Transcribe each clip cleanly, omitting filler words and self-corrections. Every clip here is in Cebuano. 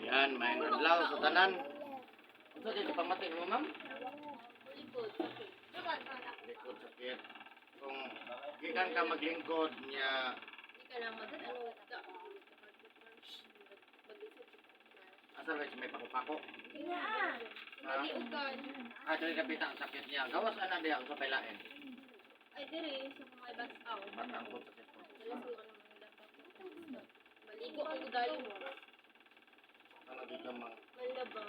Yan, may adlaw sa tanan. Unsa dito pamati mo, ma'am? Likod, sakit. Likod sakit. Kung gikan ka maglingkod niya, Hindi ka lang mag ano ka. asa ba siya may pako-pako? Maliugan. Ah, dili kapita ang sakit niya. Gawas ana diha sa pailain. Ay, dire sa mga bas-aw. Batang ko sakit ko. Dala sa ano mga dapat. Maligo ang dayon mo. Ano dito mang Malaba.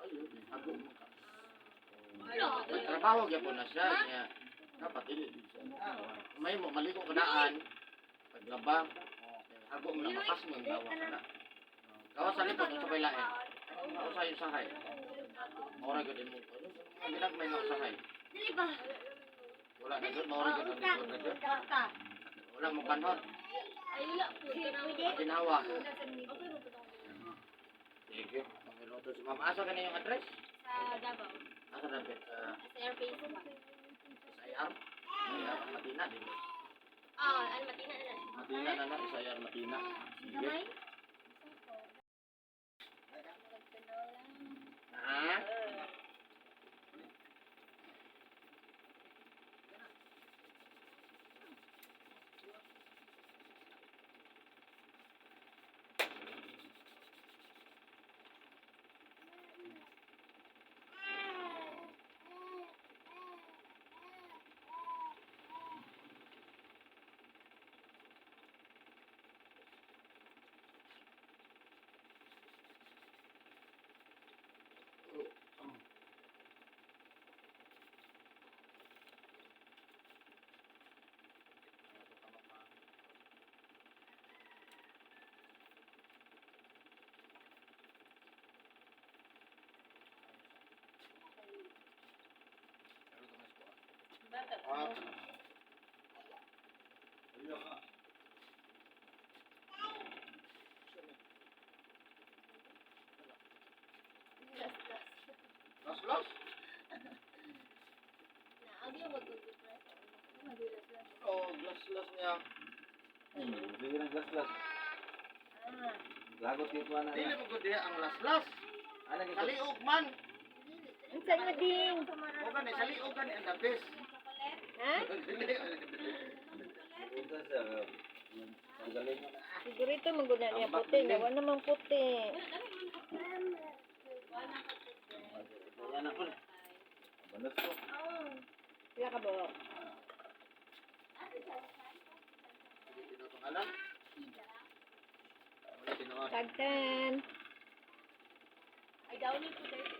ayo, hago mo ka. Wala. Trabaho gyapon na siya niya. Dapat dili gid siya. May mo maligo ka daan. Paglaba, okay. Hago mo na bakas mo ang gawas na. Gawas sa likod sa pailain. Usahay usahay. Maura gyud imo. Ano mga ginagmay nga usahay. Dili ba? Wala na gyud, maura gyud ang likod na gyud. Wala mo kanhot. Ay, wala po. Kanang- Ginawa. Okay, mo po. Sige. Mangiloto si ma'am. Asa ka yung address? Sa Davao. Asa na ba? Sa Sa Airbase. SIR? SIR Matina, di ba? Ah, ano, Matina na. Matina na na, SIR Matina. Sige. Gamay? Ha? Ah. Las las? Naagi mo mag-depress. Mag-las-las. Oh, glass las niya. Sige ng glaslas. Lagot dito ana. Dili mo gud diha ang las las. Ana gyud. Saliog man. Unsa nga ding? O gani saliog gani ang the best. Ha? Dili. Unsa sa ang galing na. Sigurito maguna niya puti. Nga wala namang puti. Yan ako. Banas ko. Pila ka ba? Dili tinuod Wala tinuod. Tagtan. Ay, downy po tayo.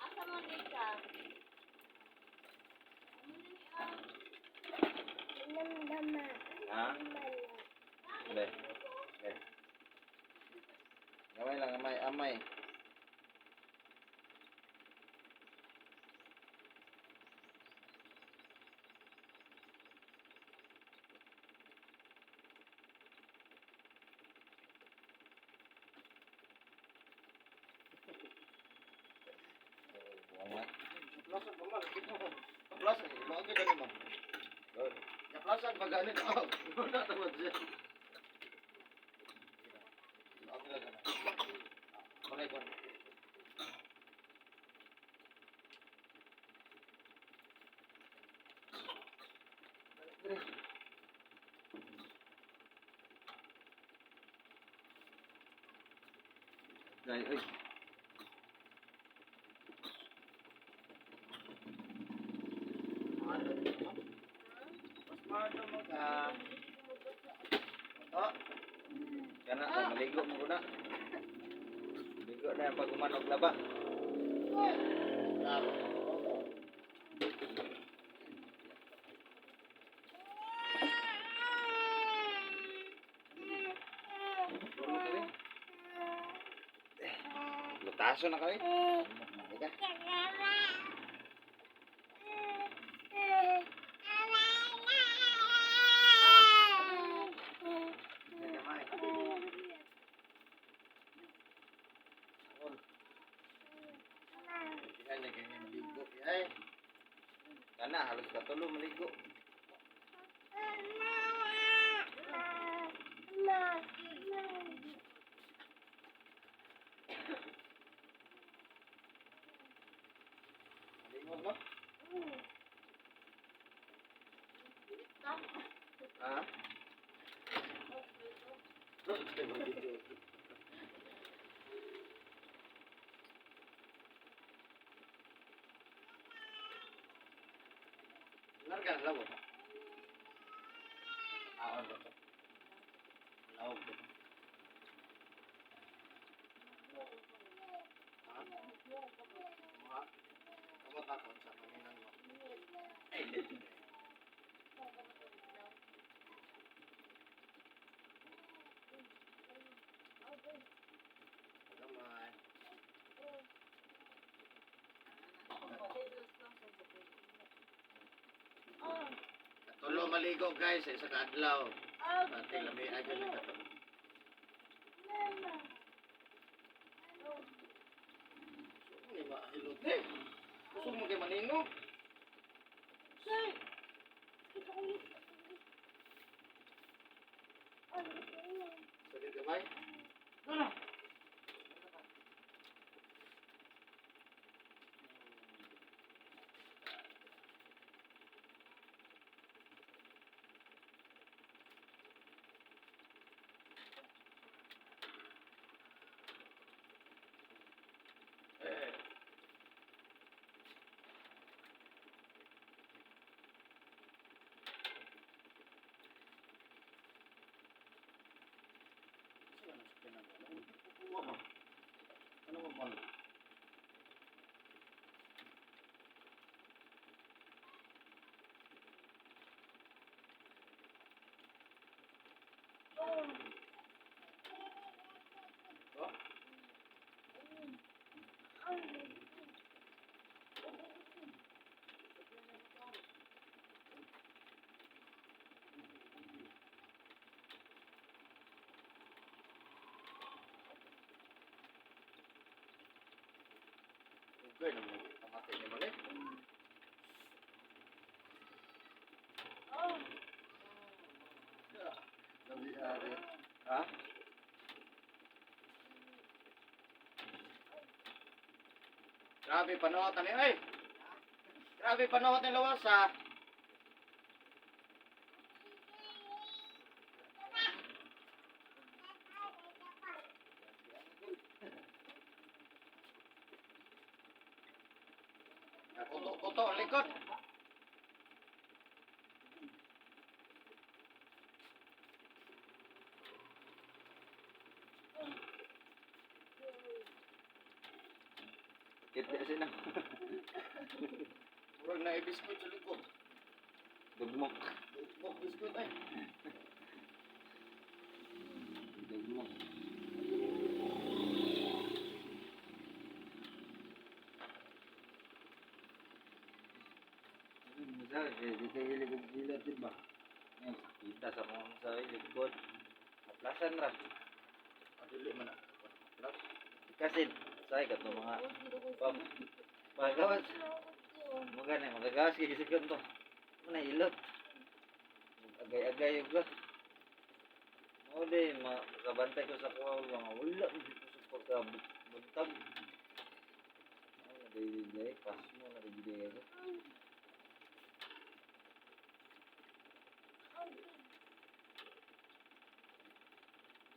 Asa man ni ka? Ha? Be. Be. Gamay lang, amay, amay. Plasan pa man. Plasan, ilo gani mo. Ya plasan pa gani oh. Wala tawad siya. Ilo gani. Wala ko. Ay, ay. Mas malo mo ka. Oh, Kana ka maligo mo guna. Maligo na yung pag umanog laba. Claro. Lutaso na kami. Halika. Gamay. Kaya ganyan maligo. Ay, Kana halos katulo maligo. no? Ha? Larga na labo. Ah, ano to? Lawag to. Ha? Mga? Kamu takot sa paminan mo. Gamay. Katulo maligo guys, sa isa ka adlaw. Pati lami agad na kato. So, ni mahilot eh. Gusto mo kay maningog? Sakit gamay? Eh. Ano ba ba? Oh? Okay naman. Pamati ni Mali. Nabi-ari. Ha? Grabe panuot ani ay. Grabe panuot ni lawas ha. Kuto, kuto, likod. Kita sila. Murag na ibiskot sa likod. Dugmok. Buk biskot ay. Dugmok. Di kayo hilig og hilot, di ba? Ngayon, kita sa mga sa likod. Aplasan ra. Adili man na. Kasi, say ka to mga pag pagawas. Mga na, magagawas kay gisikon to. Muna hilot. Agay-agay ug Mo di makabantay ko sa kuha mga wala di ko sa pagkabuntag. Mo na di di pas mo na di di ko.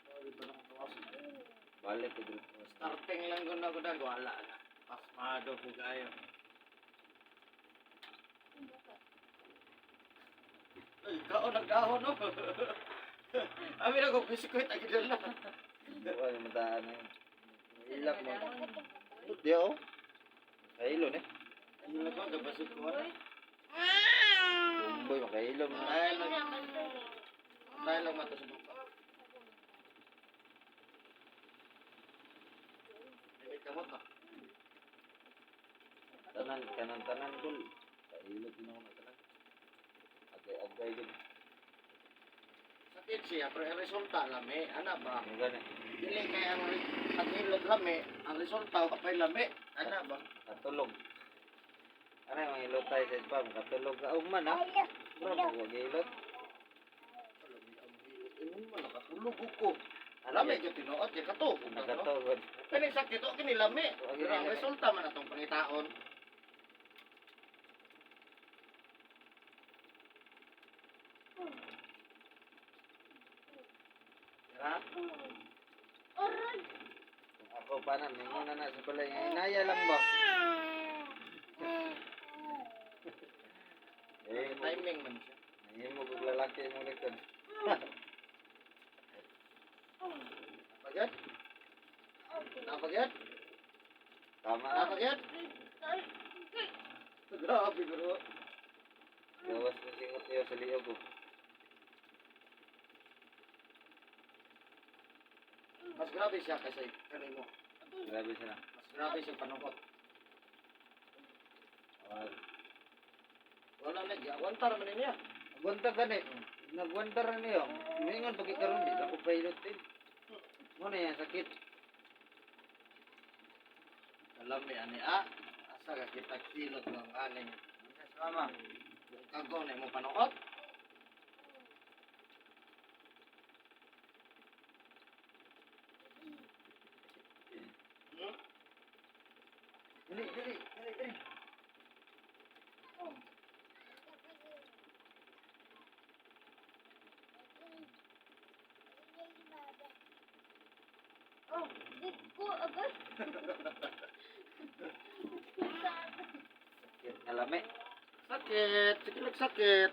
Grabe pa ng kawas. Balik ko dito. Starting lang ko na ko na wala na. Pasmado ko kayo. Ay, kao nagdahon no. Ami na ko biskuit ang gidala. Wala mataan na yun. Ilak mo. Di oh. Kahilo ni. Ano na ko gabasit ko na. Boy, makahilo mo. Dahil lang. Dahil lang mata sa buka. Ay, kamot na. Tanan, kanan tanan kul. Kahilo ginawa na tanan. Agay-agay gud. Sakit siya, pero ang resulta lami. Ana ba? Ano gani? Dili kay ang paghilot lami, ang resulta kapay lami. Ana ba? Katulog. Ano yung mga hilot tayo sa spa? Katulog ka. Ugman ha? Bro, wag hilot. Ingon man nakatulog ko. Ano Lami gyud tinuod kay kato. Nakatulog. Kani sakit o kini lami. Pero ang resulta man atong pangitaon. Ha? Kung ako pa na, mingon na na sa balay. Nga, inaya lang ba? Eh, mo, Timing man siya. nahimo kog lalaki mo likod. Napagyad? Napagyad? Tama na. Napagyad? Grabe bro. Gawas na singot niyo sa liog ko. Mas grabe siya kaysa kanimo. Grabe siya na. Mas grabe siya panukot. Ah, Wala na, giagwantar man niya. Agwanta gani. Nagwanta ra niyo. Mingon pag ikaron di ako pilot eh. Mo na yan sakit. Alam ni ani ah. Asa ka kita kilot ng aning Yes, mama. bungkagaw na imong panukot. Dali, dali, dali, dali. Oh, di ko agad. Sakit nga lami. Sakit, sige lang sakit.